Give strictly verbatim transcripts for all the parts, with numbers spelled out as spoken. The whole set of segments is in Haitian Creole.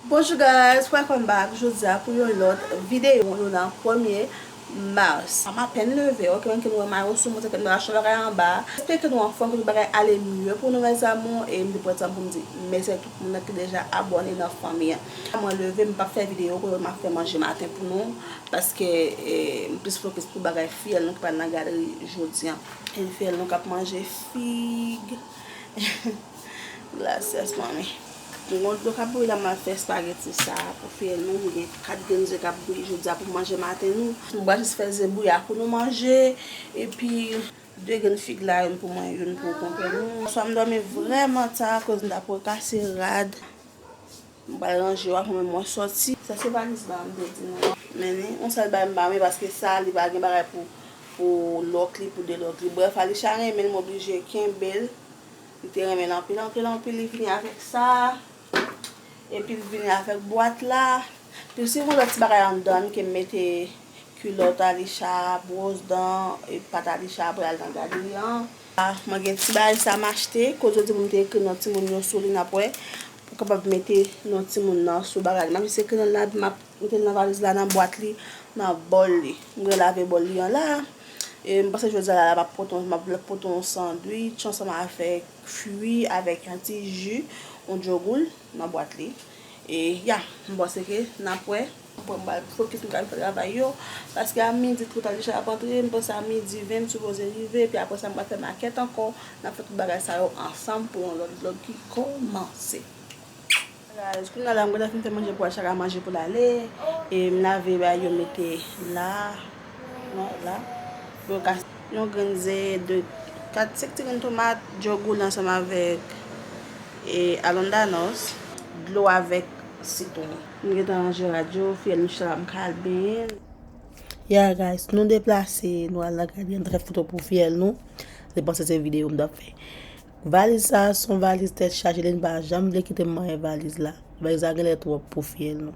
Bonjou guys, welcome back. Jodi a pou yon lòt videyo, nou nan premye mas. M apèn leve, ok, men ke nou wè mayo sou mwen, se ke nou achte bagay anba. Espere ke nou anfòm, ke tout bagay ale mye pou nou, mes amours, e m te pran tan pou m di mèsi a tout moun ki deja abòne nan fanmi an. Mwen leve, m p ap fè videyo kote m ap fè manje maten pou nou, paske, e, m plis fokis pou bagay fiyèl nou ki pral nan gadri jodi an. E fiyèl nou k ap manje fig. Gracias, mami. M gen yon dlo k ap bouyi la, m ap fè espageti sa pou fiyèl nou. M gen kat grenn ze k ap bouyi jodi a pou manje maten nou. M pral jis fè ze bouyi a pou nou manje. Epi, de grenn fig la, youn pou mwen, youn pou konpè nou. Swa m dòmi vrèman ta, akoz m t ap rekase rad. M pral ranje yo, apre mwen mwen sòti. Sa se valiz la, m te di nou an. Men ni, yon sèl bagay m pa renmen, paske sa, li pa gen bagay pou, pou lòk li, pou delòk li. Brèf, Alisha renmen l, m oblije kenbe l. Li te renmen l anpil, anpil, anpil. Li vini avèk sa. Epi l vini avèk bwat la. Pi si yon lòt ti bagay anndan l ke m mete kilòt Alisha, bwòs dan, e pat Alisha pou l al nan gadri an. Ah, mwen gen ti bagay sa m achte, kote yo di pou m te ekri non timoun yo sou li, n ap wè. Pou kapab mete non timoun nan sou bagay li. M ap jis ekri non l la, epi m ap mete l nan valiz la, nan bwat li, nan bòl li. M gen lave bòl li an la. E m panse jodi a la, la m ap pote, m ap pote yon sandwich ansanm avèk fwi, avèk yon ti ji, yon djogoul nan bwat li. E ya, m panse ke n ap wè. Bon, m pral fokis, m pral fè travay yo. Paske a midi trant Alisha ap antre, m panse a midi ven m sipoze rive, epi apre sa m pral fè makèt ankò. N ap fè tout bagay sa yo ansanm pou yon lòt vlòg ki kòmanse. Guys, kounye a la m gentan fin fè manje pou Alisha ka manje pou l ale. E m lave bagay yo mete la. Non, la. Yo ka yon grenn ze, de, kat, senk ti grenn tomat, djogoul ansanm avèk, e, alondanos, dlo avèk sitwon. M gentan ranje rad yo, fiyèl nou chita la, m ka al benyen l. Yeah, guys, nou deplase, nou al nan gadri an, nou fè foto pou fiyèl nou. Se panse se videyo m t ap fè. Valiz sa, se yon valiz tèt chaje, li pa janm vle kite m manyen valiz la. Valiz la genlè twòp pou fiyèl nou.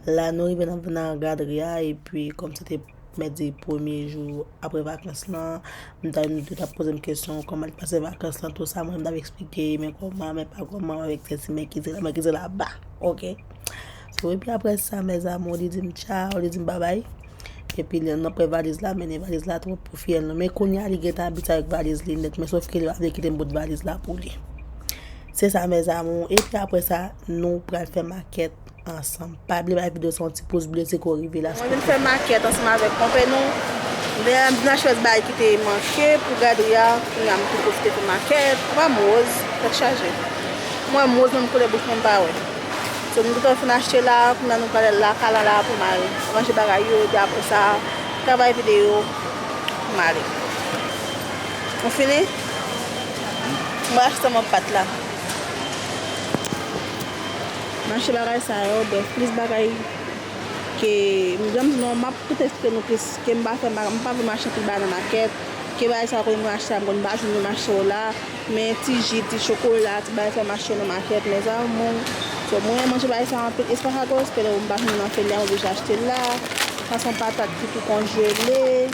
La, nou rive nan, nan gadri a, epi kòm se te mèdi premye jou apre vakans lan, m ta, nou te t ap poze m kesyon kòman l pase vakans lan, tou sa, mwen, m t ap eksplike, men kòman, men pa kòman, avèk tèt si, men ki se la, men ki se la ba, ok? So, epi apre sa, mes amours, li di m tchaw, li di m babay. Epi, li, nou pran valiz la, men valiz la twòp pou fiyèl nou. Men kounye a, li gentan abitye avèk valiz li nèt, men sòf ke li pa vle kite m pote valiz la pou li. Se sa, mes amours. Epi apre sa, nou pral fè makèt ansanm. Pa bliye bay videyo sa yon ti pous ble, si ke w rive la. Mwen vin fè makèt ansanm avèk konpè nou. Lè m vin achte bagay ki te manke pou gadri a, kounye a m tou pwofite fè makèt. Ou pa m woz, tèt chaje. Mwen m woz, menm koulè bouch mwen m pa wè. So, m gentan fin achte la, kounye a nou pral lakay la, la pou m al ranje bagay yo, epi apre sa, travay videyo, pou m ale. Nou fini? Mwen achte sèlman pat la. M achte bagay sa yo, brèf, plis bagay ke m janm di nou, m ap tout eksplike nou plis, ke m pa fè, m pa vle m achte anpil bagay nan makèt, ke bagay sa yo konn m achte a, m konn pa jwenn yo m achte yo la, men ti ji, ti chokola, ti bagay sa yo m achte yo nan makèt, mes amours. So, mwen renmen manje bagay sa yo anpil, espaghatos, ke m pa jwenn nan fè li a, m oblije achte l la. Sa se yon patat ki tou konjele.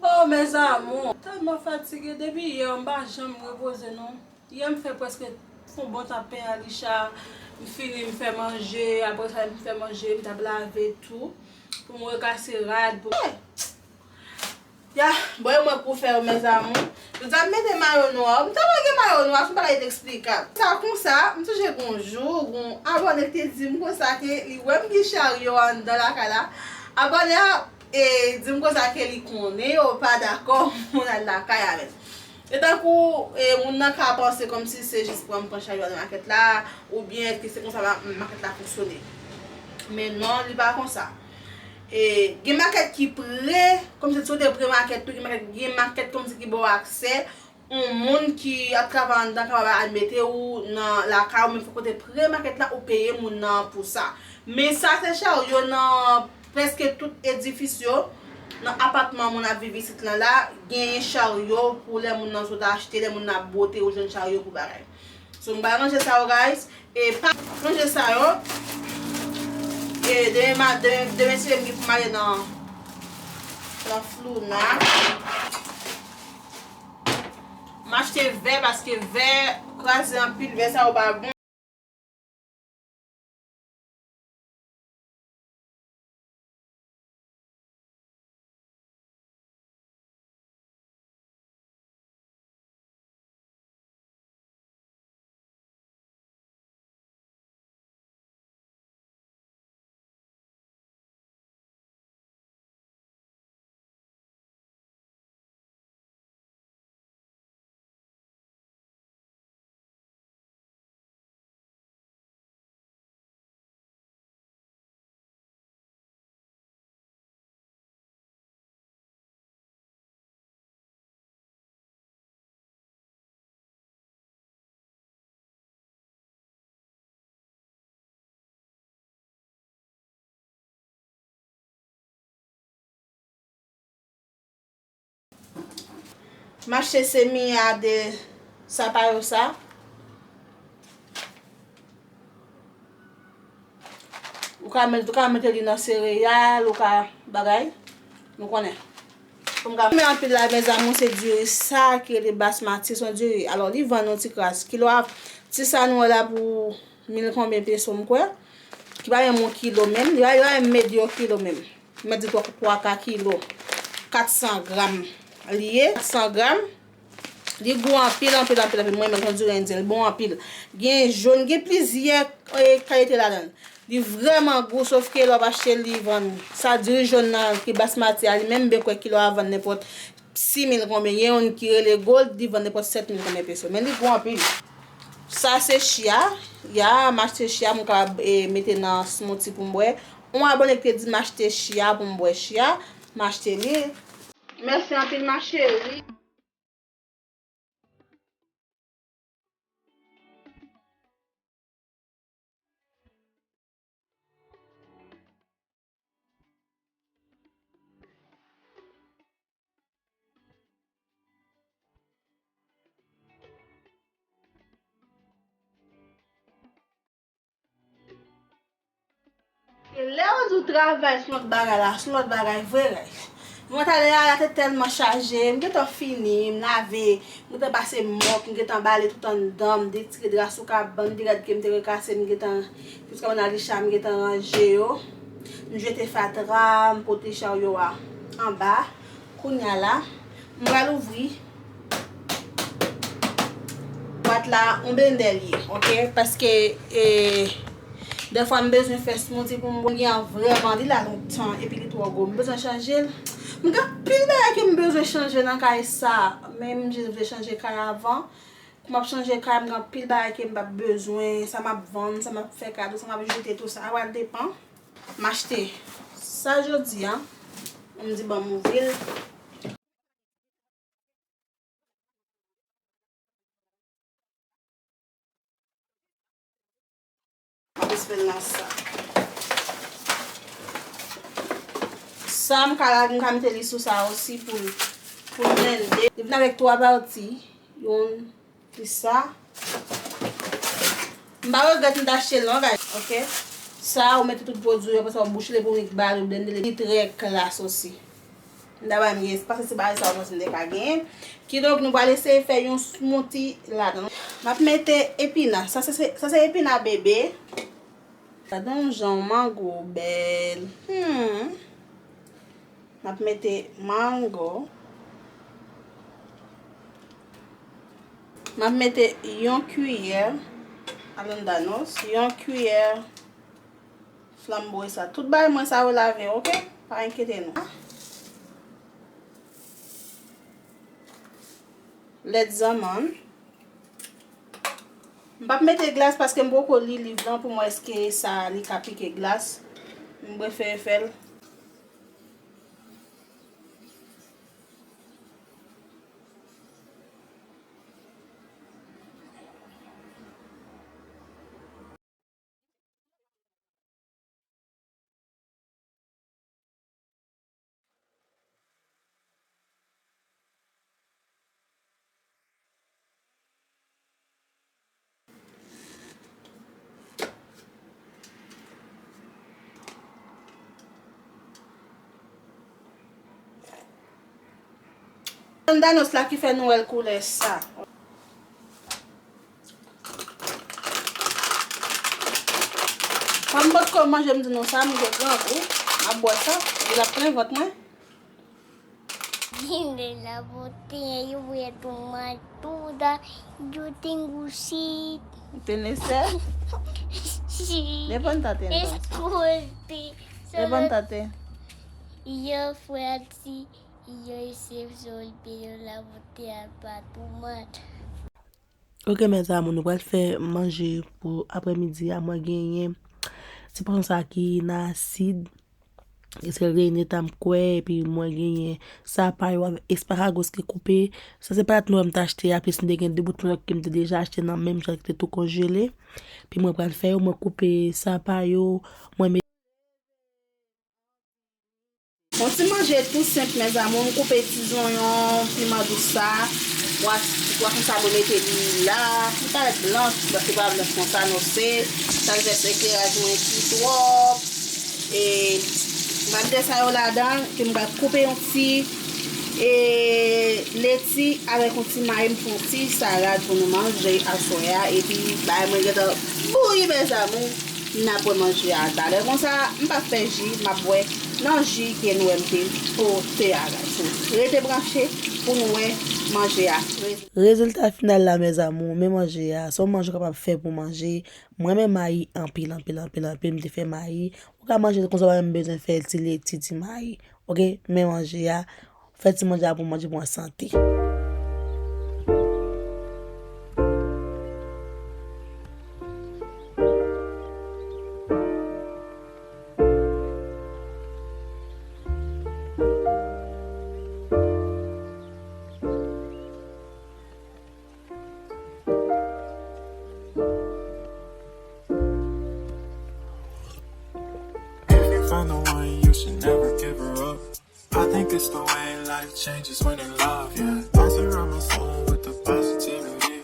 Oh, mes amours, tèlman fatige depi yè, m pa janm repoze non. Yè m fè prèske fon bon tan pen Alisha, m fini m fè manje, apre sa m fè manje, m t ap lave tou, pou m rekase rad, pou m... Ya, bon, e mwen pou fè yo, mes amours. Jodi a m mete mayo nwa, m tèlman gen mayo nwa, se yon bagay ineksplikab. Sa konsa, m sonje gon jou, gon abòne ki te di m konsa ke li wè m gen charyo anndan lakay la. Abòne a, e, di m konsa ke li konnen yo pa dakò moun al lakay avè l. E tankou, e, moun nan ka panse kòmsi se jis pran m pran charyo nan makèt la, oubyen èske se konsa ma-, makèt la fonksyone. Men non, li pa konsa. E, gen makèt ki pre, kòmsi si w te pre makèt tou, gen makèt, gen makèt kòmsi ki ba w aksè, yon moun ki ap travay anndan kapab al mete w nan lakay ou, men fòk ou te pre makèt la, ou peye moun nan pou sa. Men sa se charyo nan prèske tout edifis yo. Nan apatman moun ap viv isit lan la, genyen charyo pou lè moun nan sot achte, lè moun nan ap bwote, ou jwenn charyo pou bagay. So, m pral ranje sa yo, guys. E pa ranje sa yo. E demen, ma- demen, demen, si m gen pou m ale nan, nan Flouna. M achte vè paske vè kraze anpil, vè sa yo pa bon. M achte semiya de sa pa yo sa. Ou ka met, ou ka mete li nan sereyal, ou ka bagay. Nou konnen. Pou m ka men anpil la, mezanmi, se diri sa ki rele basmati, se yon diri. Alò, li vann yon ti kras. Kilo a, ti sa nou wè la pou mil konbyen peso, m kwè. Ki pa menm yon kilo menm. Li pa, li pa menm medyo kilo menm. M mèt di twa, twa ka kilo. Kat san gram. Li ye, kat san gram. Li gou anpil, anpil, anpil, anpil. Mwen menm, on dirait indien, li bon anpil. Gen jòn, gen plizyè, eh, kalite ladan l. Li vrèman gou, sof ke lè w ap achte l, li vann. Sa diri jòn nan, ki basmati a, li menm, m kwè kilo a vann nenpòt sis mil konbyen. Gen youn ki rele gold, li vann nenpòt sèt mil konbyen peso. Men li gou anpil. Sa se chia. Ya, m achte chia, m kapab, eh, mete nan smoothie pou m bwè. On abòne ki te di m achte chia pou m bwè chia. M achte li. Mèsi anpil, ma chérie. E lè yo di w travay se yon lòt bagay la, se yon lòt bagay vre, guys. Mwen talè a, la te tèlman chaje, m gentan fini, m lave, m gentan pase mòp, m gentan bale tout anndan, m detire dra sou kabann, de rad ke m te rekase, m gentan, tout kabann Alicha, m gentan ranje yo. M jete fatra, m pote charyo a anba. Kounye a la, m pral ouvri bwat la, yon blendè li ye, oke? Paske, e, dèfwa m bezwen fè smoothie pou m bwè. M gen an vrèman, li la lontan, epi li twò gwo. M bezwen chanje l. M gen anpil bagay ke m bezwen chanje nan kay sa. Men m jis vle chanje kay avan. Kou m ap chanje kay, m gen anpil bagay ke m p ap bezwen. Sa m ap vann, sa m ap fè kado, sa m ap jete, tou sa. A pral depann. M achte sa jodi a. M di ban m ouvri l. M ap espere nan sa. Sa m ka lage, m ka mete li sou sa osi pou l, pou l blende. Li vin avèk twa pati. Youn, ki sa. M pa regrèt m t achte l non, guys. Oke. Sa, ou mete tout pwodui yo, apre sa, ou bouche li pou nik bal, ou blende li. Li trè klas osi. M ta bay m gen, paske se bagay sa ou panse m te ka genyen. Kidonk, nou pral eseye fè yon smoothie ladan. M ap mete epina. Sa se, se, sa se epina bebe. Gade yon jan mango bèl. Hmm. M ap mete mango. M ap mete yon kiyè alandanos, yon kiyè flanbo e sa. Tout bagay mwen sa yo lave, oke? Pa enkyete nou. Lèt zanmann. M p ap mete glas paske m poko li liv lan pou m wè èske sa li ka pike glas. M prefere fè l. Danos la ki fè nou wè l koulè sa. Kòm m potko manje, m di nou sa, m gen grangou. M ap bwè sa, epi l ap plen vant mwen. Dile la botella, yo voy a tomar toda, yo tengo sed. ¿Tienes sed? Sí. Levántate entonces. Disculpe. Levántate. Yo fue así, y yo hice resolver la botella para tomar. Ok, mes amours, nou pral fè manje pou aprèmidi a. Mwen genyen ti pwason sa ki nan asid, ki se rene ta m kwè, epi mwen genyen sa pa yo avèk esparagos ki koupe. Sa se patat nou wè m t achte a, plis m te gen de bout lòt ke m te deja achte nan menm jan ki te tou konjele. Epi mwen pral fè yo, mwen koupe sa pa yo, mwen Yon ti manje tou senp, mes amours. M koupe ti zonyon, piman dous sa. Pwa, ti pwason sa, mwen mete li la. Li parèt blanch, bon, se pa blanch konsa, non, se. Sa k fè ekleraj mwen ki twòp. E, m ap mete sa yo ladan, ke m pral koupe yon ti, e, leti avèk yon ti mayi, m fè yon ti salad pou nou manje aswè a. Epi, bagay mwen gentan bouyi, mes amours. N ap wè manje a talè. Konsa, m p ap fè ji, m ap bwè nan ji ke nou wè m te pote a, gason. Rete branche pou nou wè manje a. Rezilta final la, mes amours, men manje a. Se yon manje w kapab fè pou manje. Mwen renmen mayi anpil, anpil, anpil, anpil. M te fè mayi. Ou ka manje l konsa, pa menm bezwen fè ti leti, ti mayi. Ok, men manje a. Fè ti manje a pou manje pou an sante. If you find the one, you should never give her up. I think it's the way life changes when in love, yeah. I surround my soul with the positivity.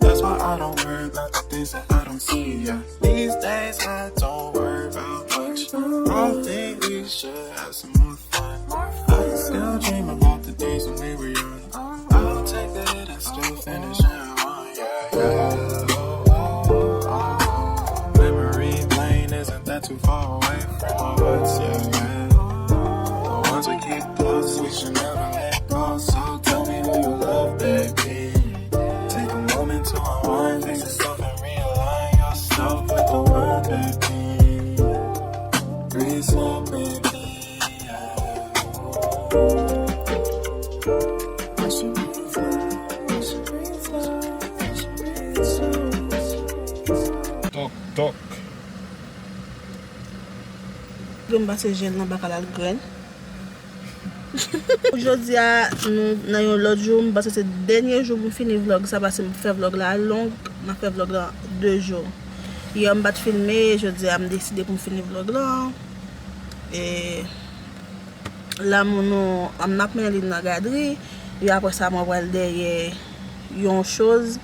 That's why I don't worry about the things that I don't see, yeah. These days I don't worry about much. I think we should have some more fun. I still dream about the days when we were young. I'll take the hit and still finish in one, yeah, yeah. Memory lane isn't that too far away from our hearts, yeah, yeah. The ones we keep close, we should never let go. So tell me who you love, baby. Take a moment to unwind, fix yourself and realign yourself with the world, baby. Reset, baby. Tok, tok. Pou m pase jèl nan baka l al grenn. Jodi a, nou nan yon lòt jou, m panse se dènye jou pou m fini vlòg sa, paske m fè vlòg la long, m ap fè vlòg la de jou. Yè m pa t filme, jodi a m deside pou m fini vlòg la. E, Lanmou nou, m ap mennen li nan gadri. Epi apre sa, mwen pral dèyè yon choz.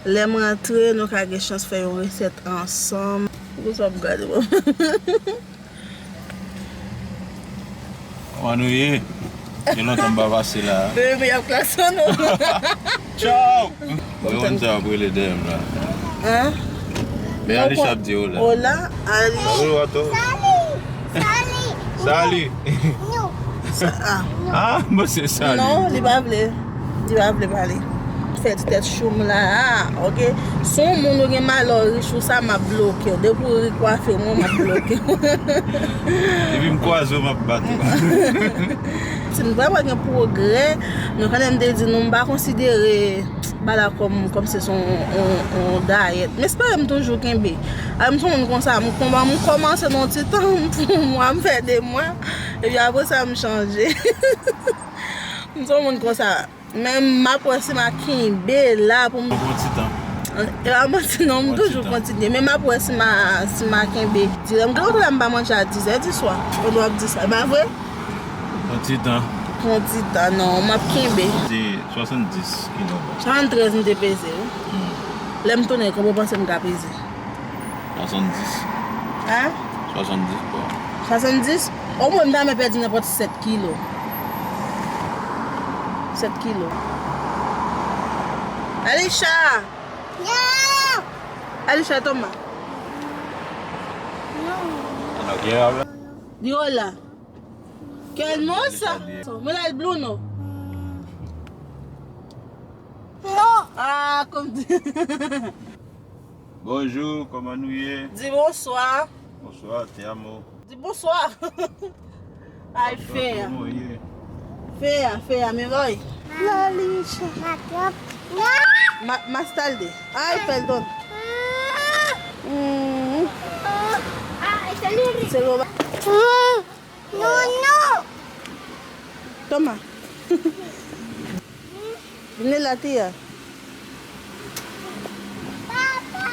Lè m rantre, nou ka gen chans fè yon resèt ansanm. Poukisa w ap gade mwen? Kòman nou ye? Gen lontan m pa pase la. Bebe, y ap klaksone w. Tchaw! Mwen konn sa w ap rele dèyè m la. Hein? Men Alisha ap di hola. Hola, Ali. Salut, Wato. Salut. Salut. Sa- ah. Ah, mwen se salut. Non, li pa vle. Li pa vle pale. Fè ti tèt chou m la, ah, ok. Si yon moun ou gen malè w rich ou sa, m ap bloke w. Depi w rekwafe w, mwen, m ap bloke w. Depi m kwaze w, m ap bat ou. Si n vrèman gen pwogrè, nou konnen m te di nou, m pa konsidere bagay la kòm, kòm se son, on, on dayèt. M espere m toujou kenbe. Alò, m se yon moun konsa, m kòman, m kòmanse nan yon ti tan, m fè yon mwa, m fè de mwa, epi apre sa, m chanje. M se yon moun konsa. Men m ap wè si m a kenbe la pou m. Pran ti tan. E pa manti non, m toujou kontinye. Men m ap wè si m a, si m a kenbe. Dirè m gen lontan la m pa manje a dis è di swa. Ou dwe ap di sa. E pa vre? Pran ti tan. Pran ti tan, non, m ap kenbe. Se swasanndis kilo. Swasanntrèz m te peze, wi. Hmm. Lè m tounen, konbyen w panse m ka peze? Swasanndis. Hein? Swasanndis, bon. Swasanndis? Omwen, m ta renmen pèdi nenpòt sèt kilo. Sèt kilo. Alisha! Alisha, toma. Di hola. Qué hermosa. Mira el Bruno. Ah, con... Bonjou, kòman nou ye? Di bonswa. Bonswa, te amo. Di bonswa. Ay, fea. Fea, fea, me voy. Lalisha. Ma, más tarde. Ay, perdón. Mm. Se lo va. No, no. Toma. Vine la tía. Papá.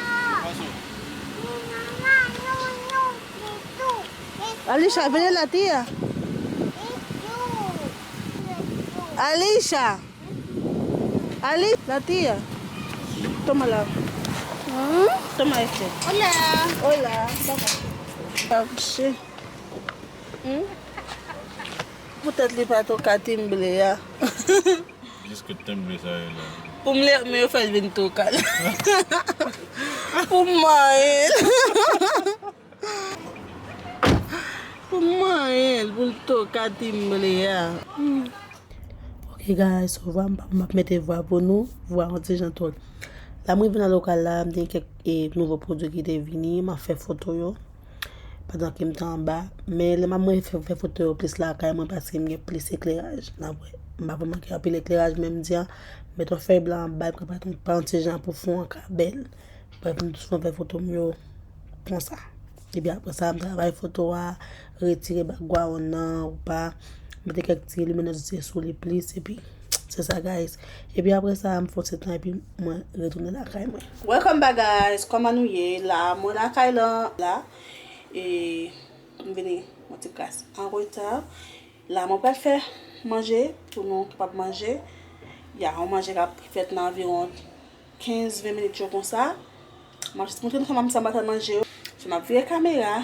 Mi mamá, no, no, que tú. Alisha, vine la tía. Alisha. Ali, la tía. Toma la. Toma este. Hola. Hola. Toma. Toma. Hmm? Poutèt li pa toka timbre a. Jiske timbre sa ye la. Pou m lè men yo fè l vin toka l. Pou m manyen l. Pou m manyen l, pou l toka timbre a. Hmm. Ok guys, so vwa m ap mete vwa pou nou, vwa yon ti jan twòl. La mwen vin nan lokal la, m te gen kèk e, nouvo pwodui ki te vini, m ap fè foto yo. Pandan ke m te anba. Men lè m ap mwen fè, fè foto yo plis lakay mwen paske m gen plis ekleraj. N ap wè. M pa vrèman gen anpil ekleraj men m di an, met yon fèy blan anba l, m ka pa yon ti jan pou fon an ka bèl. Brèf, m toujou fè foto m yo konsa. Epi apre sa, m travay foto a, retire background nan ou pa, mete kèk ti liminozite sou li plis, epi se sa guys. Epi apre sa, m fè yon ti tan epi mwen retounen lakay mwen. Welcome back guys, kòman nou ye? La, mwen lakay lan la, e m vini yon ti kras an reta. La, mwen pral fè manje pou nou kapab manje. Ya, yon manje k ap fèt nan anviwon kenz ven minit yo konsa. M ap jis montre nou kòman m sa m pral fè manje yo. So, m ap vire kamera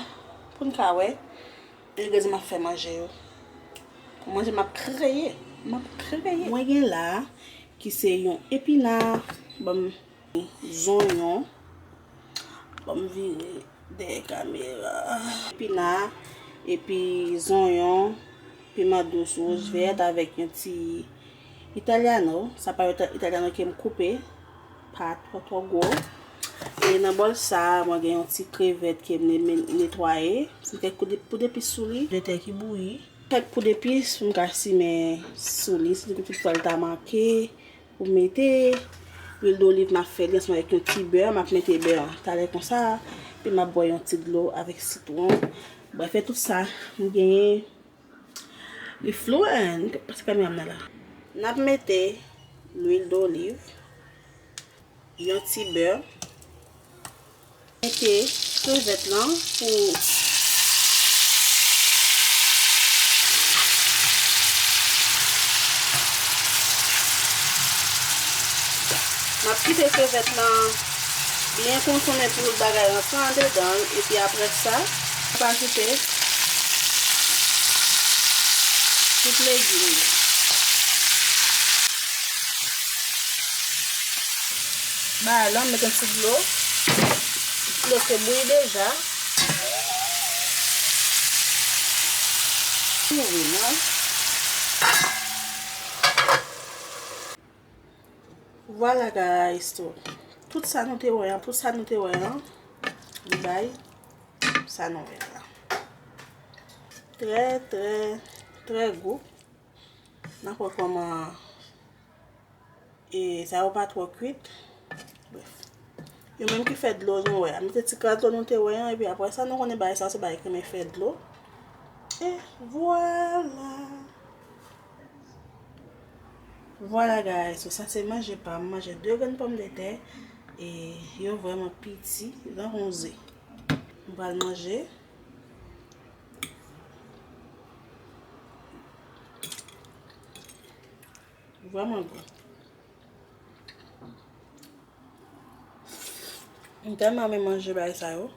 pou n ka wè. E gade m ap fè manje yo. Pou manje m ap kreye. M ap kreye. Mwen gen la, ki se yon epina. Ban m zonyon. Ban m vire dèyè kamera. Epina, epi zonyon, piman dous, wouj vèt avèk yon ti italiano. Sa pa yon ita-, italiano ke m koupe, pa twò twò gwo. E nan bòl sa, mwen gen yon ti krevèt ke m ne-, netwaye. M kèk kou de, poud epis sou li. Dwetè ki bouyi. Kèk poud epis pou m ka simen sou li, si tout fwa l ta manke. Pou mete lwil doliv, m ap fè li ansanm avèk yon ti bè. M ap mete bè an talè konsa. Epi m ap bwè yon ti dlo avèk sitwon. Brèf, e tout sa, m genyen li flouan. Se pa menm nan la. N ap mete lwil doliv, yon ti bè. Mete krevèt lan pou m ap kite krevèt lan byen kontonnen pou tout bagay rantre andedan l, epi apre sa, m ap ajoute tout legim yo. Bagay lan, m met yon ti dlo. Dlo te bouyi deja. Ouvri non. Vwala guys, tout, tout sa nou te wè an, tout sa nou te wè an, li bay sa nou wè la. Trè, trè, trè gou. N ap wè kòman e sa yo pa twò kwit. Brèf. Yo menm ki fè dlo nou wè a. Mete ti kras dlo nou te wè an, epi apre sa nou konnen bagay sa yo se bagay ki renmen fè dlo. E vwala. Vwala guys, so sa se manje pa m. M manje de grenn pòmdetè e yo vrèman piti, yo tankou yon ze. M pral manje. Vrèman bon. M tèlman renmen manje bagay sa yo.